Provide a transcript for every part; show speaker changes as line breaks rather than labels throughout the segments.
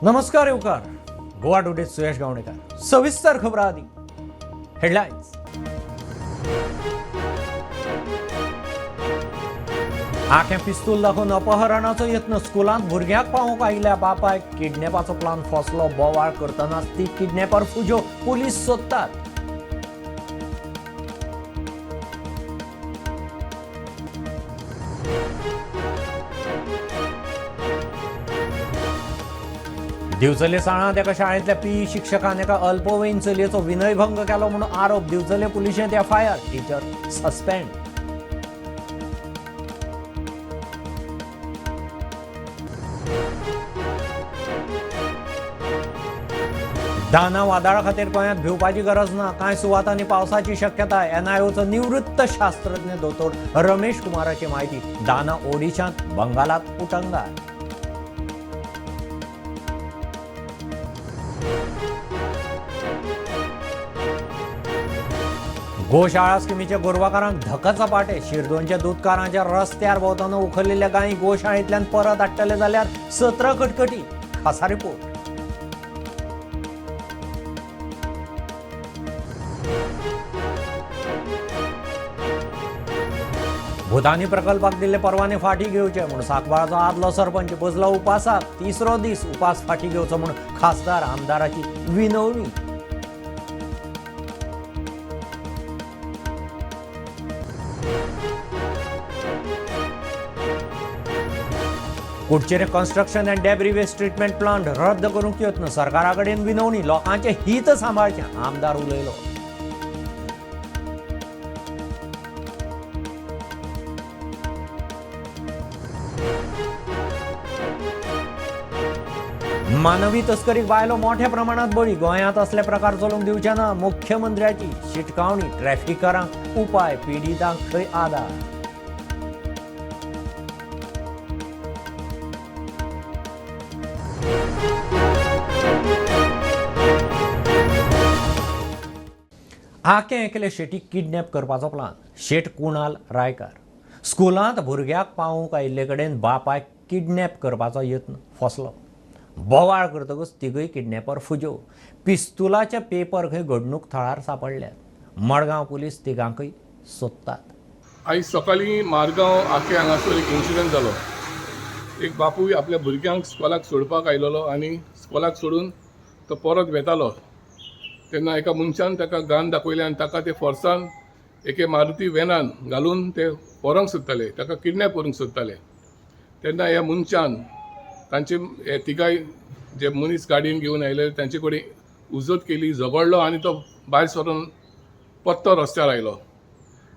नमस्कार येवकार गोवा टुडे सुयश गावणेकर. सविस्तर खबरां आदी हेडलायन्स. आखें पिस्तूल दाखोवन अपहरणाचो यत्न. स्कुलांत भुरग्याक पावोवंक आयिल्ल्या बापायक किडनॅपाचो प्लान फसलो. बोवाळ करतनाच ती किडनॅपर फुज्यो. पुलीस सोदतात. दिवचले साळांत एका शाळेंतल्या पीई शिक्षकान एका अल्पवयीन चलयेचो विनयभंग केलो म्हणून आरोप. दिवचले पुलिशेंत एफआयआर. Teacher suspend. दाना वादळा खातीर गोंयांत भिवपाची गरज ना. कांय सुवातांनी पावसाची शक्यताय. एनआयओचो निवृत्त शास्त्रज्ञ दोतोर रमेश कुमाराची माहिती. दाना ओडिशांत, बंगालात उटंगार. गोशाळा स्किमीच्या गोरवाकारांक धकचपाटे. शिरदोनच्या दुदकारांच्या रस्त्यार भोंवतना उखलिल्ल्या गायी गोशाळेंतल्यान परत हाडटले जाल्यार 17 कटकटी. खासा रिपोर्ट. भुतानी प्रकल्पाक दिल्ले परवाने फाटी घेवचे म्हूण सांकवाळचो आदलो सरपंच बसलो उपासाक. तिसरो दीस उपास फाटी घेवचो म्हूण खासदार आमदाराची विनवणी. कुडचेरे construction and debris waste treatment plant रद्द करूंक यत्न. सरकारा कडेन विनवणी. लोकांचें हित सांबाळचें. आमदार उलयलो. मानवी तस्करीक बायलो मोठ्या प्रमाणात बळी. गोंयांत असले प्रकार चलूंक दिवचे ना. मुख्यमंत्र्याची शिटकावणी. ट्रॅफिकरांक उपाय, पिडितांक खंय आदार. आकें एकले शेटीक किडनॅप करपाचो प्लान. शेट कुणाल रायकार स्कुलांत भुरग्याक पावोवंक आयिल्ले कडेन बापायक किडनॅप करपाचो यत्न फसलो. बोवाळ करतकच तिगूय किडनॅपर फुज्यो. पिस्तुलाचे पेपर खंय घडणूक थळार सांपडल्यात. मडगांव पुलीस तिगांकय सोदतात.
आयज सकाळीं मारगांव आके हांगासर एक इन्सिडंट जालो. एक बापूय आपल्या भुरग्यांक स्कॉलाक सोडपाक आयलेलो आनी स्कॉलाक सोडून तो परत वेतालो तेन्ना एका मनशान ताका गान दाखयलें आनी ताका ते फोर्सान एके मारुती वेनान घालून ते व्हरोंक सोदताले, ताका किडनॅप करूंक सोदताले. तेन्ना ह्या मनशान तांचे हे तिगाय जे मनीस गाडयेन घेवन आयले तांचे कडेन उजत केली, झगडलो आनी तो भायर सरून परतो रस्त्यार आयलो.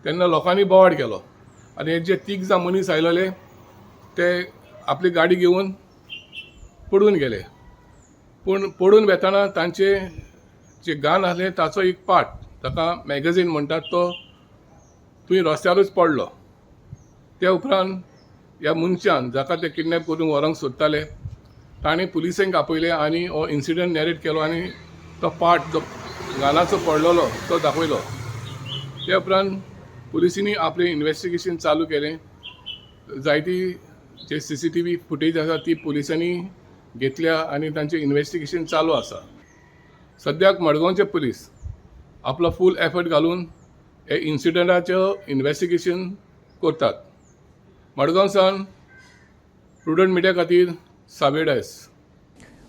तेन्ना लोकांनी बोवाळ केलो आनी हे जे तीग जाण मनीस आयलेले ते आपली गाडी घेवन पडून गेले. पूण पडून वेतना तांचे जे गान आसलें ताचो एक पार्ट, ताका मॅगझीन म्हणटात, तो थंय रस्त्यारूच पडलो. त्या उपरांत ह्या मनशान जाका ते किडनॅप करून व्हरोंक सोदताले ताणें पुलिसेंक आपयले आनी हो इन्सिडंट नॅरेट केलो आनी तो पार्ट जो गानाचो पडलेलो तो दाखयलो. त्या उपरांत पुलिसांनी आपलें इन्वेस्टिगेशन चालू केलें. जायती जे सीसीटीव्ही फुटेज आसा ती पुलिसांनी घेतल्या आनी तांचें इन्वेस्टिगेशन चालू आसा. सद्याक मडगांवचे पुलीस आपलो फूल एफर्ट घालून हे इन्सिडंटाचें इन्वेस्टिगेशन करतात. मडगांव सावन प्रुडंट मिडिया खातीर सावेर डायस.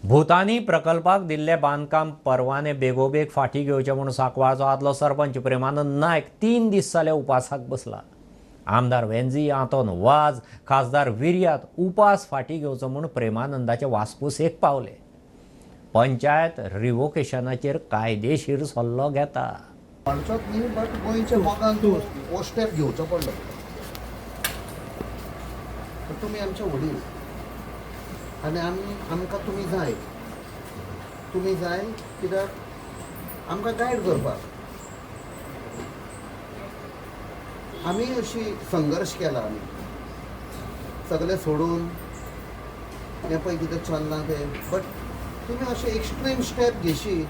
भूतानी प्रकल्पाक दिल्ले बांदकाम परवाने बेगोबेग फाटी घेवचे म्हूण सांकवाळचो आदलो सरपंच प्रेमानंद नायक 3 दीस जाले उपासाक बसला. आमदार वेंजी आंतोन वाज, खासदार विर्यात उपास फाटी घेवचो म्हूण प्रेमानंदाचे वासपूसेक पावले. पंचायत रिवोकेशनाचेर कायदेशीर सल्लो घेता.
म्हणचोच न्ही, बट गोंयच्या मोगान तूं हो स्टेप घेवचो पडलो. तुमी आमचे वडील आनी आमी आमकां तुमी जाय, तुमी जाय कित्याक आमकां गायड करपाक. आमी अशी संघर्श केला, आमी सगळें सोडून हें पळय कितें चल्लां तें. बट तुमी अशें एक्स्ट्रीम स्टेप घेशी,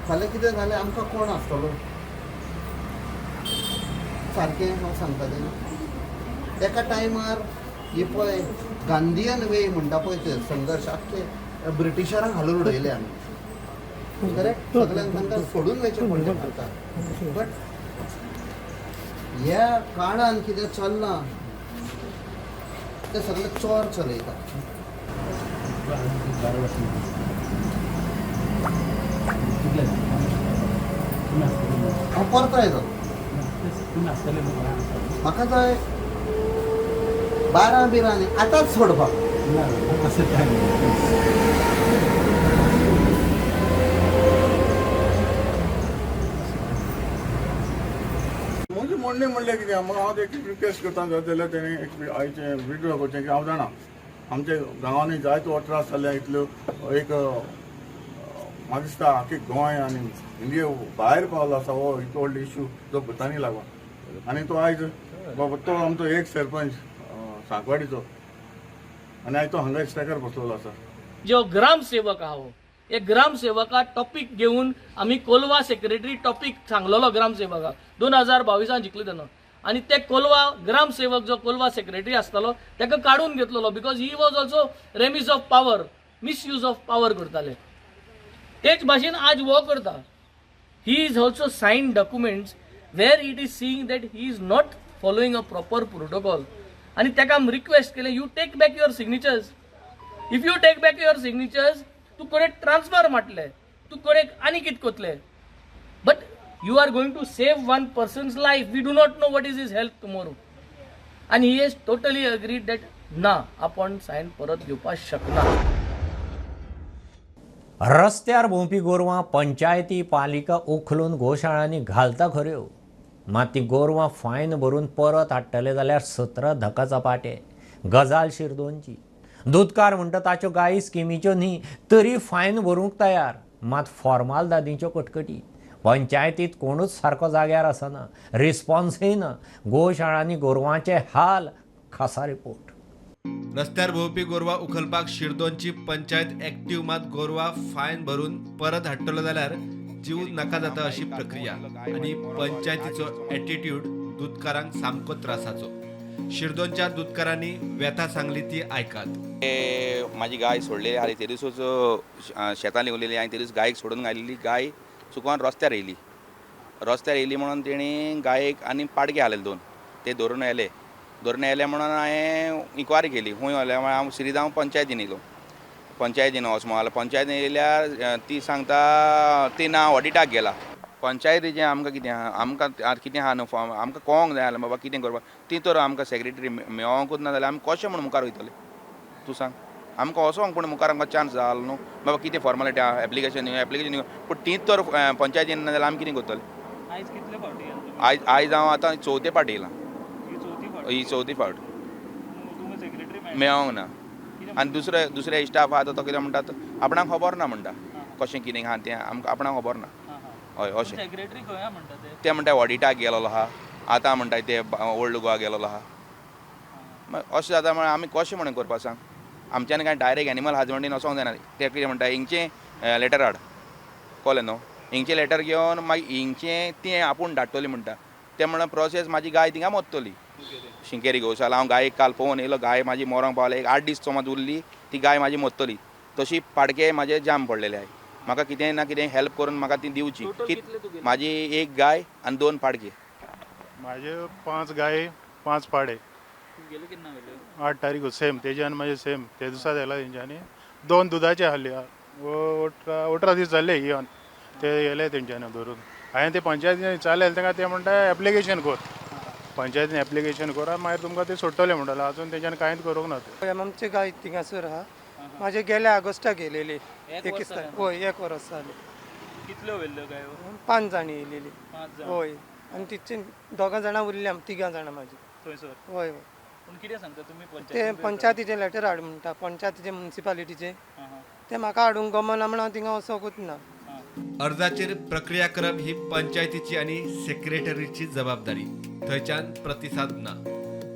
फाल्यां कितें जालें आमकां कोण आसतलो? सारकें हांव सांगता तें. एका टायमार ही पळय गांधीयन वे म्हणटा पळय ते संघर्श आख्खे ब्रिटिशरांक घालून उडयले आमी, करेक्ट? सगळ्यांक तांकां सोडून वयचें पडलें भारताक. बट ह्या काळान कितें चल्लां तें सगळें चोर चलयता. हांव परतो येयलो, म्हाका जाय 12 बिरांनी आतांच सोडपाक.
म्हजें म्हणणें म्हणल्यार कितें, हांव एक रिक्वेस्ट करता जाय जाल्यार तेणें एक आयचें विड्रॉ करचें की हांव जाणा आमच्या गांवांनी जायतो त्रास जाल्ले इतल्यो एक म्हाका दिसता आख्खे गोंय आनी इंडिया भायर पावलो आसा हो इतलो व्हडलो इशू जो भुतानी लागून. आनी तो आयज बाबा तो आमचो एक सरपंच सांकवाडीचो आनी आयज तो हांगा स्ट्रायकार बसलेलो आसा.
जो ग्रामसेवक आहा हे ग्रामसेवका टॉपीक घेवन आमी कोलवा सेक्रेटरी टॉपीक सांगलेलो ग्रामसेवकाक 2022 जिखले तेन्ना, आनी ते कोलवा ग्रामसेवक जो कोलवा सेक्रेटरी आसतालो ताका काडून घेतलेलो because he was also रेमीस of power, misuse of power करताले. तेच भाशेन आज हो करता. He is also sign documents where it is seeing that he is not following a proper protocol. आनी ताका आमी रिक्वेस्ट केलें, you take back your signatures. If you take back your signatures तूं कोणेक ट्रान्सफर माटले, तूं कोणेक आनी कितें कोतले, but you are going to save one person's life. We do not know what is his health tomorrow. आनी he has totally agreed that ना, आपूण sign परत घेवपाक शकना.
रस्त्यार भोंवपी गोरवां पंचायती पालिका उखलून गोशाळांनी घालता खऱ्यो, मात ती गोरवां फायन भरून परत हाडटले जाल्यार 17 धका चपाटे. गजाल शिरदोनची. दुदकार म्हणटा ताच्यो गायी स्किमीच्यो न्ही तरी फायन भरूंक तयार, मात फॉर्मालदादींच्यो कटकटी. पंचायतीत कोणूच सारको जाग्यार आसना, रिस्पॉन्सय ना. गोशाळांनी गोरवांचे हाल. खासा रिपोर्ट.
रस्त्यार भोंवपी गोरवां उखलपाक शिरदोनची पंचायत एक्टिव्ह, मात गोरवां फायन भरून परत हाडटलो जाल्यार जीव नाका जाता अशी प्रक्रिया आनी पंचायतीचो एटिट्यूड दुदकारांक सामको त्रासाचो. शिरदोनच्या दुदकारांनी व्यथा सांगली ती आयकात.
माझी गाय सोडलेली आनी ते दिसूच शेतान लिवलेली आनी ते दीस गायक सोडून घालिल्ली गाय चुकोन रस्त्यार येयली. रस्त्यार येयली म्हणून तेणी गायक आनी पाडके हालयले दोन, ते धरून येले. धरून येले म्हणून हांवें इन्क्वायरी केली खूंय व्हरले म्हळ्यार हांव सिरीज हांव पंचायतीन येयलो. पंचायतीन वच म्हणून पंचायतीन येयल्यार ती सांगता ती ना ऑडिटाक गेला. पंचायतीचें आमकां कितें आहा, आमकां कितें आहा न्हू फॉर्म आमकां कळोंक जाय आसलें बाबा कितें करपाक. ती तर आमकां सेक्रेटरी मेळोंकूच ना जाल्यार आमी कशें म्हूण मुखार वयतले तूं सांग. आमकां वचोंक पूण मुखार आमकां चान्स जालो न्हू बाबा कितें फॉर्मालिटी आहा, एप्लिकेशन दिवं एप्लिकेशन दिवं, पूण तीच तर पंचायतीन ना जाल्यार आमी कितें करतले. आयज आयज हांव आतां चवथे फावट येयलां, ही चवथी फावट मेळोंक ना. आनी दुसरे दुसरे स्टाफ आहा तो कितें म्हणटा आपणाक खबर ना म्हणटा कशें कितें आहा तें आमकां आपणाक खबर ना. हय अशें ते म्हणटा ऑडिटाक गेलोलो आहा, आतां म्हणटा ते ओल्ड गोवा गेलोलो आहा. मागीर अशें जाता म्हळ्यार आमी कशें म्हणून करपा सांग. आमच्यान कांय डायरेक्ट एनिमल हजबंडीन वचोंक जायना. ते कितें म्हणटा हिंगचें लेटर हाड, कळ्ळें न्हू, हिंगचें लेटर घेवन मागीर हिंगचें तें आपूण धाडटली म्हणटा. तें म्हणल्यार प्रोसेस म्हाजी गाय थिंगा मरतली. शिंकेरी गोशाला हांव गायेक काल पळोवन येयलो, गाय म्हाजी मरोंक पावले, एक 8 दीस समज उरली ती गाय म्हाजी मरतली. तशी पाडके म्हाजे जाम पडलेले आहाय. म्हाका कितें ना कितें हेल्प करून म्हाका ती दिवची. म्हाजी एक गाय आनी 2 पाडके.
म्हाजे 5 गाय 5 पाडे. 8 तारीख सेम तेज्यान म्हाजे सेम ते दिसा जाला तेंच्यांनी. 2 दुदाचे आहले, 18 दीस जाले येवन ते येले तेंच्यांनी धरून. हांवें ते पंचायतीन विचारलें तांकां, ते म्हणटा एप्लिकेशन कर, पंचायतीन एप्लिकेशन करा मागीर तुमकां ते सोडटले म्हणटाले. अजून तेंच्यांनी कांयच करूंक ना.
आमची गाय थिंगासर आहा, म्हाजे गेल्या ऑगस्टाक येयलेली 21 तारीख. हय 1 वर्स जालें.
कितल्यो व्हेल्ल्यो गायो?
5 जाणी येयलेली.
5 जाण.
हय आनी तिचे 2 जाणां उरल्या, 3 जाणां म्हाजी
थंयसर.
हय हय.
पूण कितें सांगता तुमी?
ते पंचायतीचे लेटर हाड म्हणटा, पंचायतीचे मुन्सिपालिटीचे, ते म्हाका हाडूंक गमना म्हण हांव थिंगा वचोंकूच ना.
अर्जाचेर प्रक्रिया करप ही पंचायतीची आनी सेक्रेटरीची जबाबदारी. थंयच्यान प्रतिसाद ना.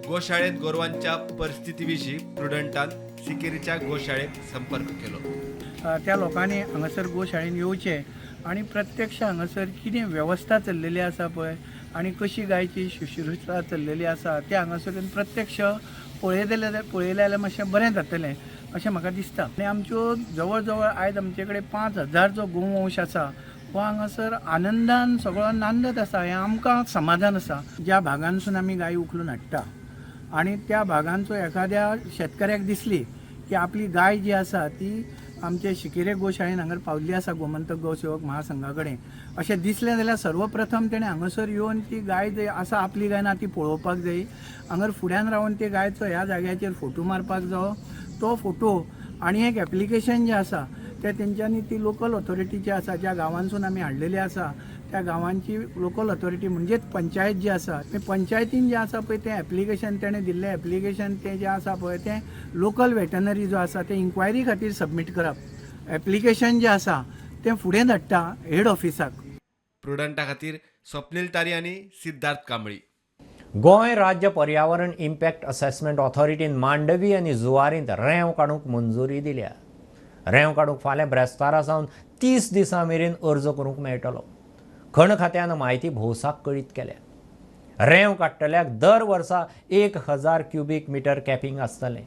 गोशाळेत गोरवांच्या परिस्थिती विशीं प्रुडंटान सिकेरीच्या गोशाळेक संपर्क केलो.
त्या लोकांनी हांगासर गोशाळेन येवचें आनी प्रत्यक्ष हांगासर कितें वेवस्था चल्लेली आसा पळय आनी कशी गायची शुश्रूषा चल्लेली आसा तें हांगासर प्रत्यक्ष पळयतले जाल्यार पळयलें जाल्यार मातशें बरें जातलें अशें म्हाका दिसता. आनी आमच्यो जवळ जवळ आयज आमचे कडेन 5000 जो गोवंश आसा हो हांगासर आनंदान सगळो नांदत आसा, हें आमकां समाधान आसा. ज्या भागांसून आमी गायी उखलून हाडटा आनी त्या भागांचो एखाद्या शेतकऱ्याक दिसली की आपली गाय जी आसा ती आमचे शिकेरे गोशाळेन हांगार पावल्ली आसा गोमंतक गोसेवक महासंघा कडेन अशें दिसलें जाल्यार सर्वप्रथम तेणें हांगासर येवन ती गाय जी आसा आपली गाय ना ती पळोवपाक जाय. हांगार फुड्यान रावन ते गायचो ह्या जाग्याचेर फोटो मारपाक जावो, तो फोटो आनी एक एप्लिकेशन जें आसा तें तेंच्यांनी ती लोकल ऑथॉरिटी जी आसा ज्या गांवांसून आमी हाडलेली आसा त्या गांवांची लोकल ऑथॉरिटी म्हणजेच पंचायत जी आसा ते पंचायतीन जें आसा पळय तें एप्लिकेशन तेणें दिल्लें एप्लिकेशन तें जें आसा पळय तें लोकल वेटनरी जो आसा तें इन्क्वायरी खातीर सबमीट करप. एप्लिकेशन जें आसा तें फुडें धाडटा हेड ऑफिसाक.
प्रुडंटा खातीर स्वप्नील तारी आनी सिद्धार्थ कांबळी.
गोंय राज्य पर्यावरण इम्पॅक्ट असेसमेंट ऑथॉरिटीन मांडवी आनी जुवारींत रेंव काडूंक मंजुरी दिल्या. रेंव काडूंक फाल्यां ब्रेस्तारा सावन 30 दिसां मेरेन अर्ज करूंक मेळटलो. खण खात्यान म्हायती भौसाक कळीत केल्या. रेंव काडटल्याक दर वर्सा 1000 क्युबीक मिटर कॅपिंग आसतलें.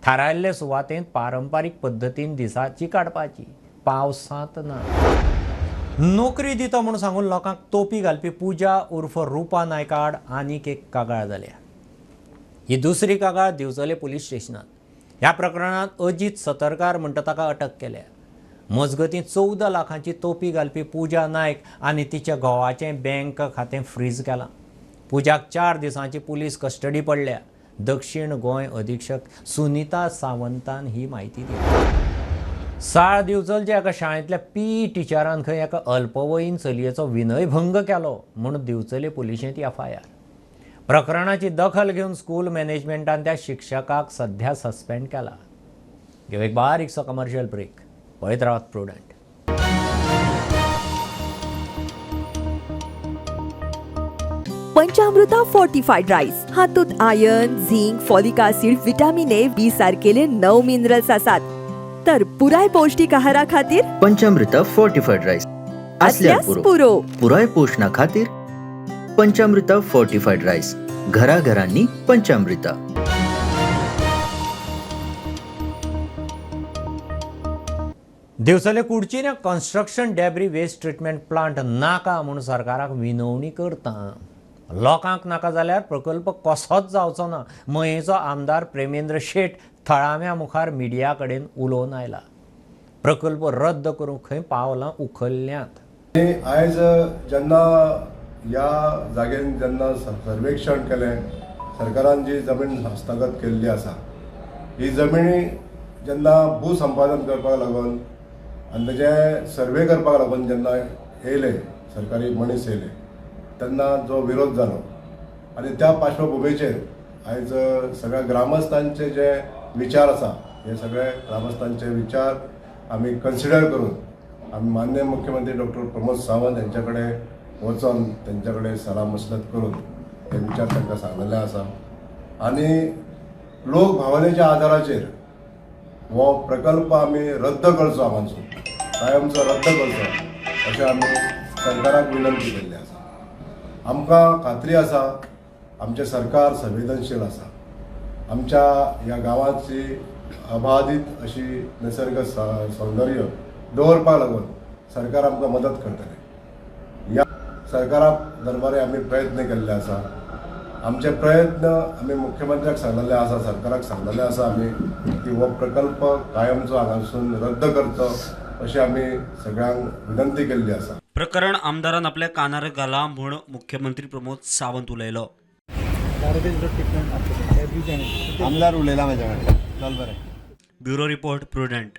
थारायल्ले सुवातेंत पारंपारीक पद्दतीन दिसाची काडपाची, पावसांत ना. नोकरी दिता म्हूण सांगून लोकांक तोपी घालपी पूजा उर्फ रुपा नायका आड आनीक एक कागाळ जाल्या. ही दुसरी कागाळ दिवचले पुलीस स्टेशनांत. ह्या प्रकरणांत अजीत सतरकार म्हणटा ताका अटक केल्या. मजगतीं 14 लाखांची तोपी घालपी पूजा नायक आनी तिच्या घोवाचें बँक खातें फ्रीज केलां. पूजाक 4 दिसांची पुलीस कस्टडी पडल्या. दक्षिण गोंय अधीक्षक सुनीता सावंतान ही म्हायती दिली. साळ दिवचलच्या एका शाळेंतल्या पी टिचरान खंय एका अल्पवयीन चलयेचो विनयभंग केलो म्हूण दिवचले पुलिशेंत एफआयआर. प्रकरणाची दखल घेवन स्कूल मॅनेजमेंटान त्या शिक्षकाक सध्या सस्पेंड केला. घेवं एक बारीकसो कमर्शियल ब्रेक. पळयत रावात प्रुडंट.
पंचामृता फोर्टिफाईड राईस हातूंत iron, zinc, folic acid, vitamin A, B सारकेले 9 मिनरल्स आसात. तर पुराय पौष्टिक आहारा खातीर
पंचामृता फोर्टिफाईड राईस
असल्यास पुरो.
पुराय पोषणा खातीर पंचामृता फोर्टिफाईड राईस, घराघरांनी पंचामृता.
दिवचले कुडचीने construction debris waste treatment plant नाका म्हूण सरकाराक विनवणी करता. लोकांक नाका जाल्यार प्रकल्प कसोच जावचो ना. मयेचो आमदार प्रेमेंद्र शेट थळाव्या मुखार मिडिया कडेन उलोवन आयला. प्रकल्प रद्द करूंक खंय पावलां उखल्ल्यांत.
आयज जेन्ना ह्या जाग्यान जेन्ना सर्वेक्षण केलें, सरकारान जी जमीन हस्तगत केल्ली आसा ही जमिनी जेन्ना भूसंपादन करपाक लागून आनी तेजें सर्वे करपाक लागून जेन्ना येयले सरकारी मनीस येयले तेन्ना जो विरोध जालो आनी त्या पार्श्वभुमीचेर आयज सगळ्या ग्रामस्थांचे जे विचार आसा हे सगळे ग्रामस्थांचे विचार आमी कन्सिडर करून आमी माननीय मुख्यमंत्री डॉक्टर प्रमोद सावंत हेंच्या कडेन वचोन तेंच्या कडेन सलाह मसलत करून हे विचार तांकां सांगलेले आसा आनी लोक भावनेच्या आधाराचेर हो प्रकल्प आमी रद्द करचो, हांगासून कायमचो रद्द करचो अशें आमी सरकाराक विनंती केल्ली आसा. आमकां खात्री आसा आमचें सरकार संवेदनशील आसा. आमच्या ह्या गांवाची अबाधीत अशी निसर्ग सौंदर्य दवरपाक लागून सरकार आमकां मदत करतलें. ह्या सरकारा दरबारे आमी प्रयत्न केल्ले आसा. आमचे प्रयत्न आमी मुख्यमंत्र्याक सांगलेले आसा, सरकाराक सांगलेले आसा आमी की हो प्रकल्प कायमचो हांगासून रद्द करचो अशें आमी सगळ्यांक विनंती केल्ली आसा.
प्रकरण आमदारान आपल्या कानार घाला म्हूण मुख्यमंत्री प्रमोद सावंत उलयलो.
आमदार उलयला म्हाज्या कडेन. चल बरें.
Bureau report, Prudent.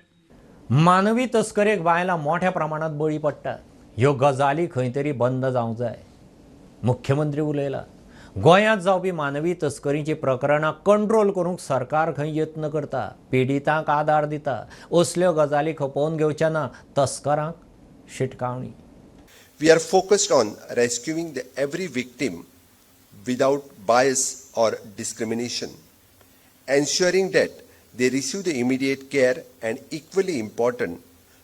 मानवी तस्करेक बायलां मोठ्या प्रमाणात बळी पडटात. ह्यो गजाली खंय तरी बंद जावंक जाय. मुख्यमंत्री उलयला. गोंयांत जावपी मानवी तस्करीची प्रकरणां कंट्रोल करूंक सरकार खंय यत्न करता, पिडितांक आदार दिता. असल्यो गजाली खपोवन घेवचे ना, तस्करांक शिटकावणी.
We are focused on rescuing the every victim without bias or discrimination, ensuring that they receive the immediate care and equally important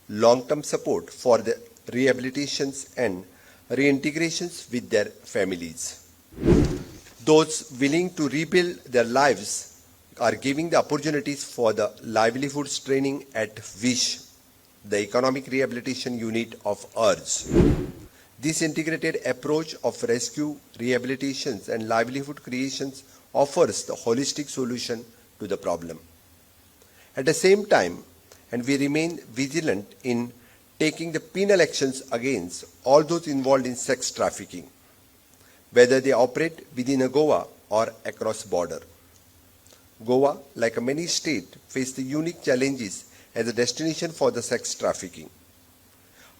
long-term support for the rehabilitations and reintegrations with their families. Those willing to rebuild their lives are giving the opportunities for the livelihoods training at WISH, the Economic Rehabilitation Unit of URJ. This integrated approach of rescue, rehabilitations and livelihood creations offers the holistic solution to the problem. At the same time, and we remain vigilant in taking the penal actions against all those involved in sex trafficking, whether they operate within a Goa or across border. Goa, like many states, face the unique challenges as a destination for the sex trafficking.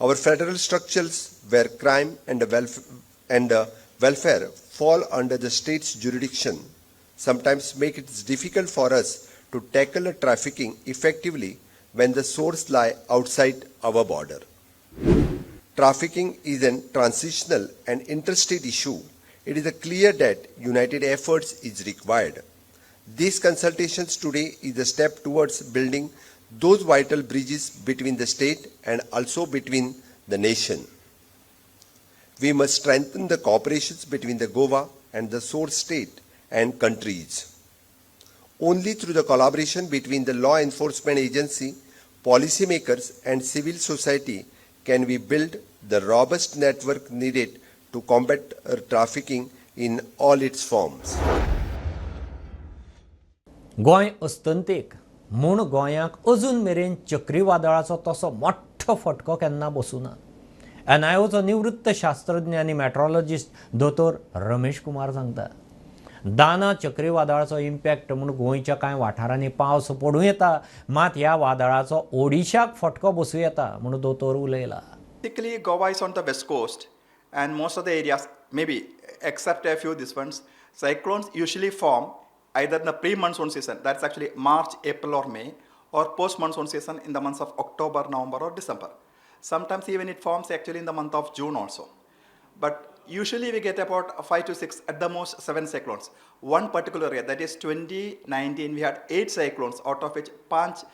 Our federal structures where crime and the welfare fall under the state's jurisdiction sometimes make it difficult for us to tackle a trafficking effectively when the source lie outside our border. Trafficking is a transitional and interstate issue. It is clear that united efforts is required. These consultations today is a step towards building those vital bridges between the state and also between the nation. We must strengthen the cooperations between the Goa and the source state and countries. Only through the collaboration between the law enforcement agency, policymakers and civil society can we build the robust network needed to combat trafficking in all its forms.
Goa अस्तंतेक म्हूण गोंयाक अजून मेरेन चक्रीवादळाचो तसो मोठो फटको केन्ना बसूना. एनआयओचो निवृत्त शास्त्रज्ञ आनी मेट्रोलॉजिस्ट दोतोर रमेश कुमार सांगता, दाना चक्रीवादळाचो इम्पॅक्ट म्हूण गोंयच्या कांय वाठारांनी पावस पडूं येता, मात ह्या वादळाचो ओडिशाक फटको बसूं येता म्हूण दोतोर उलयला.
Basically, Goa is on the west coast and most of the areas, maybe except a few this ones, cyclones usually form either in the pre-monsoon season, that's actually March, April or May, or post-monsoon season in the months of October, November or December. Sometimes even it forms actually in the month of June also. But usually we get about 5 to 6, at the most 7 cyclones. One particular year, that is 2019, we had 8 cyclones, out of which 5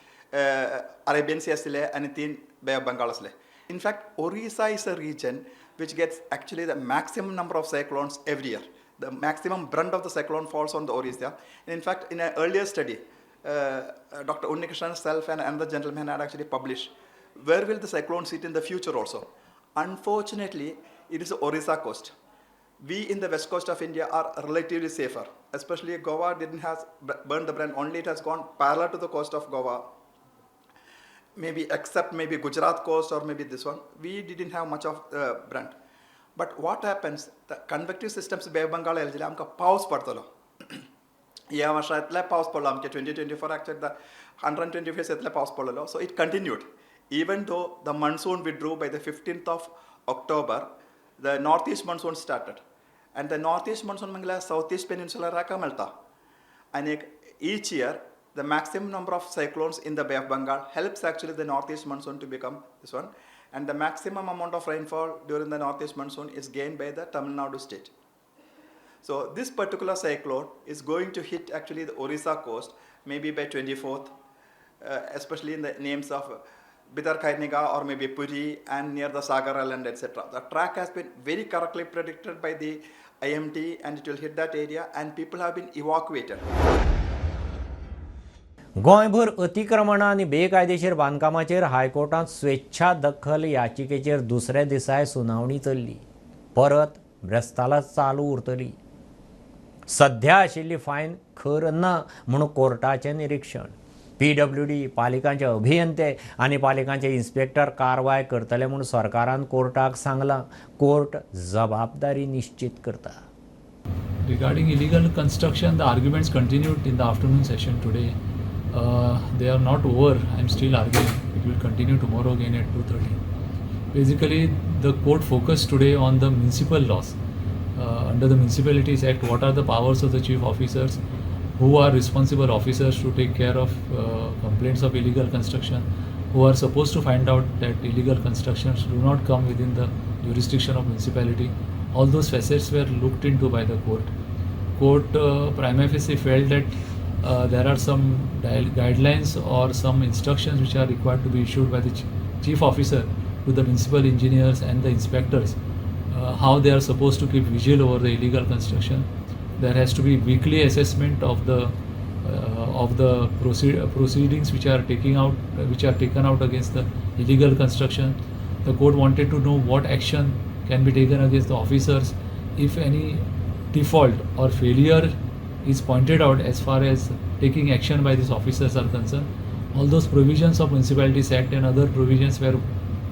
Arabian Sea asile and 3 Bay of Bengal asile. In fact, Orissa is a region which gets actually the maximum number of cyclones every year. The maximum brunt of the cyclone falls on the Orissa. And in fact, in an earlier study, Dr. Unnikrishnan self and another gentleman had actually published, where will the cyclone sit in the future also? Unfortunately, it is the Orissa coast. We in the west coast of India are relatively safer. Especially Goa didn't have burned the brand, only it has gone parallel to the coast of Goa. Maybe except maybe Gujarat coast or maybe this one. We didn't have much of brunt. But what happens, the convective systems Bay of Bengal येयले जाल्यार आमकां पावस पडटलो. ह्या वर्सा इतले पावस पडलो आमचे 2024 actually the 125 इतले पावस पडलेलो. So it continued. Even though the monsoon withdrew by the 15th of October, the northeast monsoon started. And the northeast monsoon म्हळ्यार southeast peninsula राका मेळटा. And each year, the maximum number of cyclones in the Bay of Bengal helps actually the northeast monsoon to become this one. And the maximum amount of rainfall during the northeast monsoon is gained by the Tamil Nadu state. So this particular cyclone is going to hit actually the Orissa coast maybe by 24th, especially in the names of Bhitarkanika or maybe Puri and near the Sagar Island, etc. The track has been very correctly predicted by the IMT and it will hit that area and people have been evacuated.
गोंयभर अतिक्रमणां आनी बेकायदेशीर बांदकामाचेर हायकोर्टांत स्वेच्छा दखल याचिकेचेर दुसऱ्या दिसाय सुनावणी चल्ली. परत ब्रेस्ताला चालू उरतली. सध्या आशिल्ली फायन खर ना म्हूण कोर्टाचें निरीक्षण. पीडब्ल्यूडी, पालिकांचे अभियंते आनी पालिकांचे इन्स्पेक्टर कारवाय करतले म्हूण सरकारान कोर्टाक सांगलां. कोर्ट जबाबदारी निश्चित करता.
Regarding illegal construction, the arguments continued in the afternoon session today. They are not over. I am still arguing. It will continue tomorrow again at 2:30. Basically, the court focused today on the municipal laws. Under the Municipalities Act, what are the powers of the chief officers, who are responsible officers to take care of complaints of illegal construction, who are supposed to find out that illegal constructions do not come within the jurisdiction of municipality. All those facets were looked into by the court. Court prima facie felt that there are some guidelines or some instructions which are required to be issued by the chief officer to the municipal engineers and the inspectors, how they are supposed to keep vigil over the illegal construction. There has to be weekly assessment of the of the proceedings which are taken out against the illegal construction. The court wanted to know what action can be taken against the officers if any default or failure is pointed out as far as taking action by these officers are concerned. All those provisions of Municipalities Act and other provisions were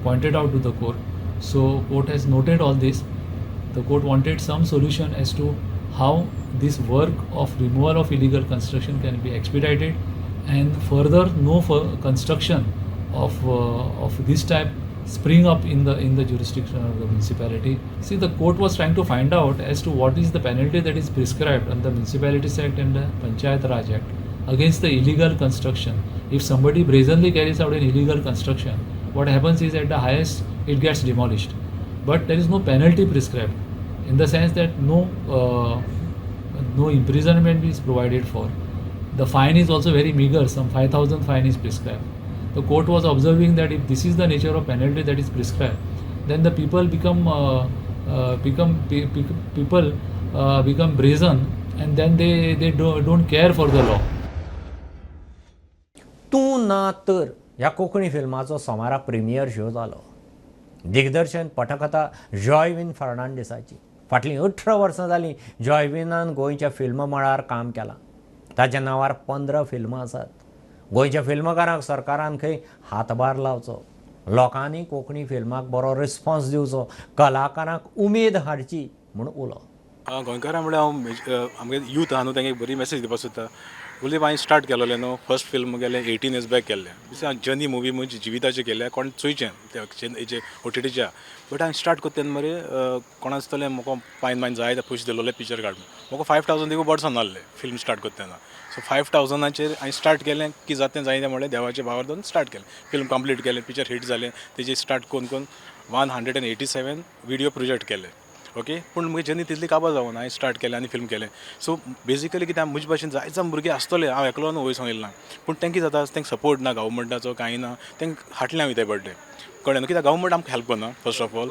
pointed out to the court. So court has noted all this. The court wanted some solution as to how this work of removal of illegal construction can be expedited and further no construction of this type spring up in the jurisdiction of the municipality. See, the court was trying to find out as to what is the penalty that is prescribed under the Municipalities Act and the Panchayat Raj Act against the illegal construction. If somebody brazenly carries out an illegal construction, what happens is at the highest it gets demolished. But there is no penalty prescribed, in the sense that no imprisonment is provided for. The fine is also very meager, some 5,000 fine is prescribed. The court was observing that if this is the nature of penalty that is prescribed, then the people become brazen, and then they don't care for the law.
तूं ना तर ह्या कोंकणी फिल्माचो सोमारा premier show जालो. दिग्दर्शन पटकथा जॉयविन फर्नांडीसाची. फाटलीं 18 वर्सां जालीं जॉयविनान गोंयच्या फिल्म मळार काम केलां. ताच्या नांवार 15 फिल्मां आसात. गोंयच्या फिल्मकारांक सरकारान खंय हातभार लावचो, लोकांनी कोंकणी फिल्माक बरो रिस्पॉन्स दिवचो, कलाकारांक उमेद हाडची म्हूण उलो.
गोंयकारां म्हळ्यार हांव आमगे यूथ आहा न्हू, तांकां एक बरी मॅसेज दिवपाक सोदता. उलयप हांवें स्टार्ट केलोलें न्हू, फर्स्ट फिल्म म्हगेलें 18 इयर्स बॅक केल्लें. हांवें जर्नी मुवी म्हजी जिविताचेर केल्लें, कोण चोयचें हेजे ओटीटीच्या. बट हांवें स्टार्ट करता तेन्ना मरे कोण आसतलें म्हाका पायन मायन जाय ते पयशे दिलोले पिक्चर काडून. म्हाका 5,000 देखून बरें नासलें फिल्म स्टार्ट करता तेन्ना. सो 5,000 हांवें स्टार्ट केलें की जाता तें जायना म्हणलें देवाचे भावार दवरून स्टार्ट केलें. फिल्म कंप्लीट केलें, पिक्चर हिट जालें. तेजेर स्टार्ट करून करून 187 विडियो प्रोजेक्ट केले. ओके, पूण म्हगे जर्नी तितली काबार जावना. हांवें स्टार्ट केलें आनी फिल्म केलें. सो बेजिकली कितें म्हजे भाशेन जायते जाण भुरगे आसतले, हांव एकलो न्हू वयर सरून येयला ना, पूण तांकां कितें जाता, तांकां सपोर्ट ना गव्हर्मेंटाचो, कांय ना, तांकां फाटल्यान वयताय पडलें. कळ्ळें न्हू, कित्याक गव्हर्मेंट आमकां हेल्प करना. फर्स्ट ऑफ ऑल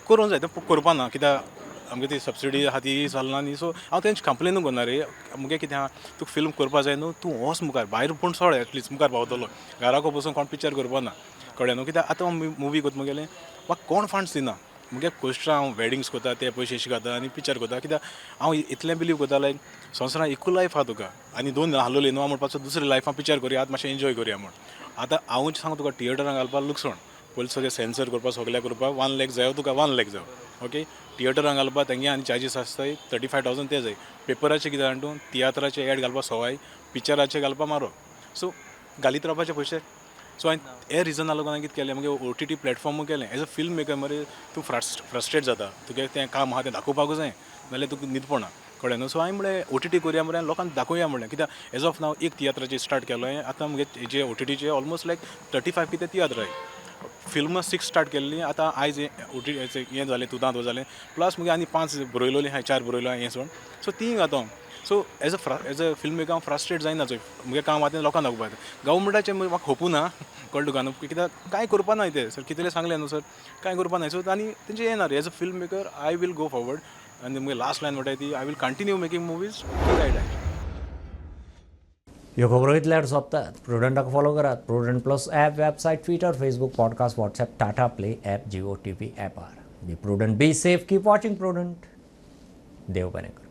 करूंक जाय तें करपा ना, कित्याक आमगे ती सबसिडी आहा ती चलना न्ही. सो हांव तेंचे कंप्लेनूय करना रे, मुगे कितें आहा, तुका फिल्म करपा जाय न्हू, तूं वच मुखार भायर, पूण सोड एटलिस्ट मुखार पावतलो. घराको बसून कोण पिक्चर करपा ना. कळ्ळें न्हू, कित्याक आतां मुवी करता मुगेलें म्हाका कोण फंड्स दिना. मुगे कोश्टां हांव वेडिंग्स करता, ते पयशे शिकता आनी पिक्चर करता. कित्याक हांव इतलें बिलीव करता लायक संवसारान एकूच लायफ आहा तुका, आनी दोन आहलोली न्हू म्हणपाचो दुसरी लायफान पिक्चर करुया, आतां मातशें एन्जॉय करुया म्हूण. आतां हांवूच सांगू तुका, थिएटरान घालपाक लुकसाण, पयलीं सगळें सेन्सर करपाक सगळें करपाक 1 लाख जायो तुका, 1 लाख जायो. ओके, थिएटरान घालपाक तेंगे आनी चार्जीस आसताय 35,000 ते जाय. पेपराचे कितें जाणा तूं, तियात्राचे एड घालपाक सवाय, पिक्चराचे घालपाक मारो. सो घालीत रावपाचे पयशे. सो हांवें हे रिजना लागून हांवें कितें केलें, मागीर OTT प्लॅटफॉर्मूय केलें. एज अ फिल्म मेकर मरे तूं फ्रस्ट्रेट जाता, तुगे तें काम आहा तें दाखोवपाकूच जाय, नाल्यार तुका न्हीद पडना. कळ्ळें न्हू. सो हांवें म्हणलें OTT करुया मरे, लोकांक दाखोवया म्हणलें. कित्याक एज ऑफ नाव एक तियात्राचेर स्टार्ट केलो हांवें, आतां मुगे जे OTTचे ऑलमोस्ट लायक 35 कितें तियात्र आहाय. फिल्म 6 स्टार्ट केल्ली, आतां आयज OTT हें जालें, तुदां तो जालें, प्लस मुगे आनी 5 बरयलोलीं आहाय, 4 बरयलो हें सोड. सो तीं घातो. So as a film maker हांव फ्रस्ट्रेट जायना, चोय मुगे काम आहा तें लोकांक दाखोवपाक. गव्हर्मेंटाचें म्हाका होपू ना, कळ्ळें तुका न्हू, कित्याक कांय करपा ना तें सर, कितलें सांगलें न्हू सर, कांय करपा ना. सो आनी तेंचें येना रे. As a film maker I will go forward, आनी मुगे लास्ट लायन म्हणटाय ती, I will continue making movies till I die.
ह्यो खबरो इतल्यार सोंपतात. प्रुडंटाक फॉलो करात. Prudent plus app, website, Twitter, Facebook, podcast, WhatsApp, Tata Play app, Jio TV ॲपार. Be prudent, be safe, keep watching Prudent. देव बरें करूं.